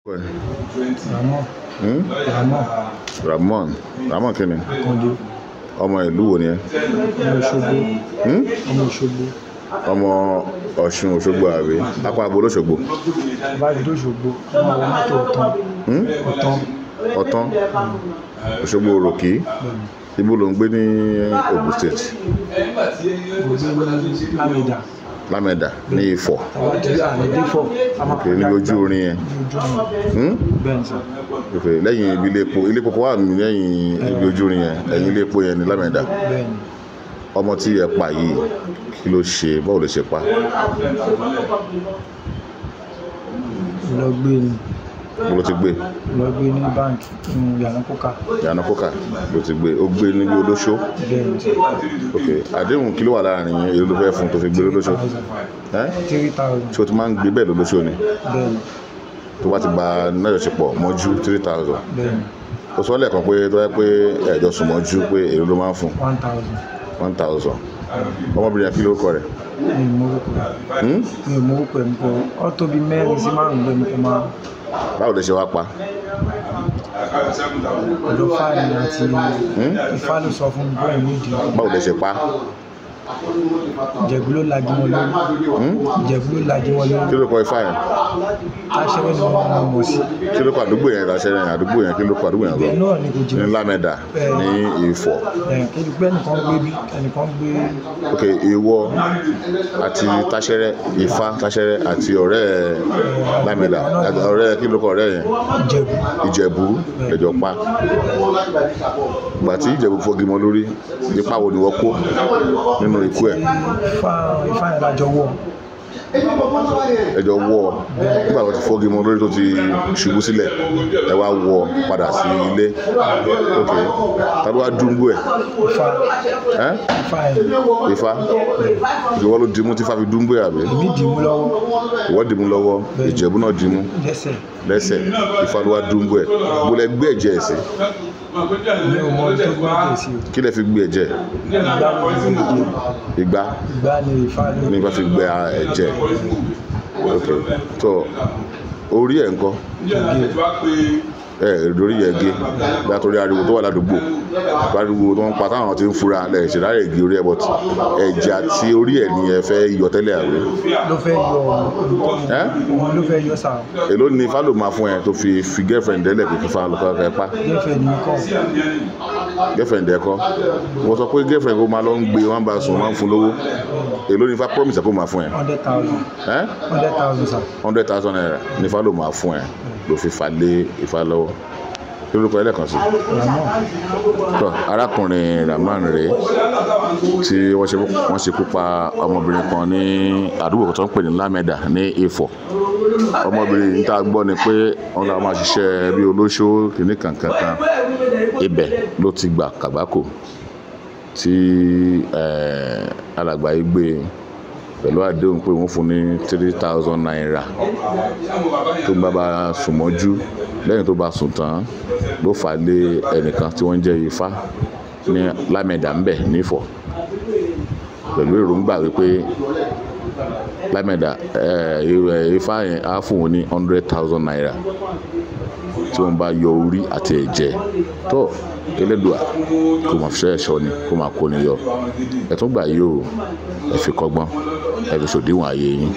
Ramon. Hmm? Ramon. Ramon. Ramon kí ni? Akande. Ọmọ ìlú wo ni ẹ? Ọmọ Òṣogbo. Hmm? Ọmọ Òṣogbo. Ọmọ Ọ̀ṣun Òṣogbo àbí? Apá abo l'Óṣogbo. Bá ti dé Òṣogbo, ọmọ àwọn mọ́tò Ọ̀tán. Hmm? Ọ̀tán. Ọ̀tán. Òṣogbo Òròkì. Bẹ́ẹ̀ni. Ibo ló ń gbé ní Ogun State? Mo gbé ní Lámẹ̀dà. Lámẹ̀dà ní Ifọ̀. Tàbá ti àní Défọ̀. A máa Ok, níbi ojú orin yẹn. Ní ojú orin. Hmm? Bẹ́ẹ̀ni sà. Ok, lẹ́yìn ibi ilé epo. Ilé epo kan wà ní lẹ́yìn ibi ojú orin yẹn. Ẹ̀yìn ilé epo yẹn ní Lámẹ̀dà. Bẹ́ẹ̀ni. Ọmọ tí ẹ pa yìí, kí ló ṣe? Báwo ló ṣe pa? Mo lọ gbé ni. Mo ló ti gbé. Mo lọ gbé ní báǹkì nínú Yànà Kókà. Yànà Kókà ló ti gbé. Ó gbé níbi olóṣó. Bẹ́ẹ̀ni sà. Ok, àdéhùn kí ló wà láàrin yẹn? Èló ló fẹ́ fún tó fi gbé lólóṣó? Ẹ́? 3,000. Ṣé o ti máa ń gbé bẹ́ẹ̀ lólóṣó ni? Bẹ́ẹ̀ni. Tó bá ti gba nájọṣepọ̀ mọ́jú 3,000. Bẹ́ẹ̀ni. Ó sọ lẹ́ẹ̀kan pé tó yẹ pé ẹ̀jọ̀ sùn mọ́jú pé èló ló máa ń fún? 1,000. 1,000. Ọmọbìnrin yẹn kí lórúkọ rẹ̀? Mi ò mọ orúkọ rẹ̀. Hmm? Mi ò mọ orúkọ ẹ̀, mo kọ. Ó tó bí mẹ́rin sí márùn-ún bẹ́ẹ̀ mo kọ máa. Báwo lè ṣe wá pa? Ọ̀dọ̀ Fáàní àti Ifá ló sọ fún mi bóyá ní ìdí. Báwo lè ṣe pa? Ìjẹ̀bú ló lagi wọn lórí. Ìjẹ̀bú ló lagi wọn lórí. Kí ló kọ Ifá yẹn? Táṣẹ́rẹ́ ni wọ́n máa mọ̀ sí. Kí ló kọ àdúgbò yẹn? Táṣẹ́rẹ́ yẹn, àdúgbò yẹn, kí ló kọ àdúgbò yẹn Ibẹ̀ gan? náà ni kò jìnnà. Ní Lámẹ̀dà ní Ifọ̀. Ẹ̀ kí ni pé ẹnìkan gbé bí ẹnìkan gbé. Ok, ìwọ àti Táṣẹ́rẹ́, Ifá Táṣẹ́rẹ́ àti ọ̀rẹ́ Lámẹ̀dà, ọ̀rẹ́ kí ló kọ ọ̀rẹ́ yẹn? Ìjẹ̀bú. Ìjẹ̀bú lẹjọ pa. Ìgbà tí Ìjẹ̀bú fọ́gi mọ́ lórí, ipa wo ni wọ́n kó nínú ikú ẹ̀? Ifá Ifá yẹn lájọ wọ̀. Ẹjọ wọ́ ọ. Nígbà tó ti fọ́gi mọ́ lórí tó ti ṣubú sílẹ̀, ẹ wá wọ́ ọ padà sí ilé. Ok, ta ló wá dúnbú ẹ̀? Ifá. Ẹ́? Ifá yẹn. Ifá. Ìwọ ló dimú tí Ifá fi dúnbú ẹ̀ àbí? Èmi dìímú lọ́wọ́. Ìwọ dìímú lọ́wọ́, Ìjẹ̀bú náà dìímú Lẹ́sẹ̀. lẹ́sẹ̀. Ifá ló wá dúnbú ẹ̀. Bó lẹ gbé ẹ̀jẹ̀ ẹ̀ sí? Mi ò mọ ibi tó gbé ẹ̀jẹ̀ sí o. Kí lẹ fi gbé ẹ̀jẹ̀? Ìgbá ló fi gbé ẹ̀jẹ̀. Ìgbá Ìgbá ni Ifá ló. ni Ifá fi gbé ẹ̀jẹ̀. Ok, tó orí ẹ̀ ńkọ́? Ẹ lórí ẹ̀ gé. Látòrí ariwo tó wà ládùúgbò. Ariwo tó ń pa táwọn ti ń fura lẹ̀ ṣe láyè gé orí ẹ̀ but ẹ̀jẹ̀ àti orí ẹ̀ ni ẹ fẹ́ yọ tẹ́lẹ̀ àbí? Ló fẹ́ yọ òun. Ẹ́? Òun ló fẹ́ yọ sà. Èló ni Ifá ló máa fún ẹ tó fi fi girlfriend dẹ́lẹ̀ pé kí Ifá lọ kọ́ ẹ pa? Girlfriend mi kọ́. Girlfriend ẹ kọ́. Wọ́n sọ pé girlfriend kó máa lọ ń gbé, wọ́n bá sùn, wọ́n fún lówó. Èló ni Ifá promise ẹ kó máa fún ẹ? 100,000. Ẹ́? 100,000 sà. 100,000 naira ni Ifá ló máa fún ẹ ló fi fà lé Ifá lọ́wọ́. Kí lórúkọ ẹ lẹ́ẹ̀kan sí? Ramon. Tọ́ arákùnrin Ramon rèé tí wọ́n ṣekú pa ọmọbìnrin kan ní àdúgbò kan tó ń pè ní Lámẹ̀dà ní Ifọ̀. Ọmọbìnrin yìí tá a gbọ́ ni pé wọ́n lọ máa ṣiṣẹ́ bí olóṣó kìíní kankan kan. Ibẹ̀ ló ti gbà kàgbákò tí alàgbà yìí gbé pẹ̀lú àdéhùn pé wọ́n fún ní 3,000 naira tó ń bá bá sùn mọ́jú. Lẹ́yìn tó bá sùn tán ló fà lé ẹnìkan tí wọ́n ń jẹ́ Ifá ní Lámẹ̀dà ńbẹ̀ ní Ifọ̀ pẹ̀lú èròǹgbà wípé Lámẹ̀dà Ifá yẹn á fún òun ní 100,000 naira tí wọ́n bá yọ orí àti ẹ̀jẹ̀ tó Elédùà kó máa fi ṣọ́ ẹ̀ṣọ́ ni kó máa kó ni yọ. Ẹ tún gbà yìí o, ẹ fi kọ́gbọ́n, ẹ fi ṣòdiwọ̀n ayé yín.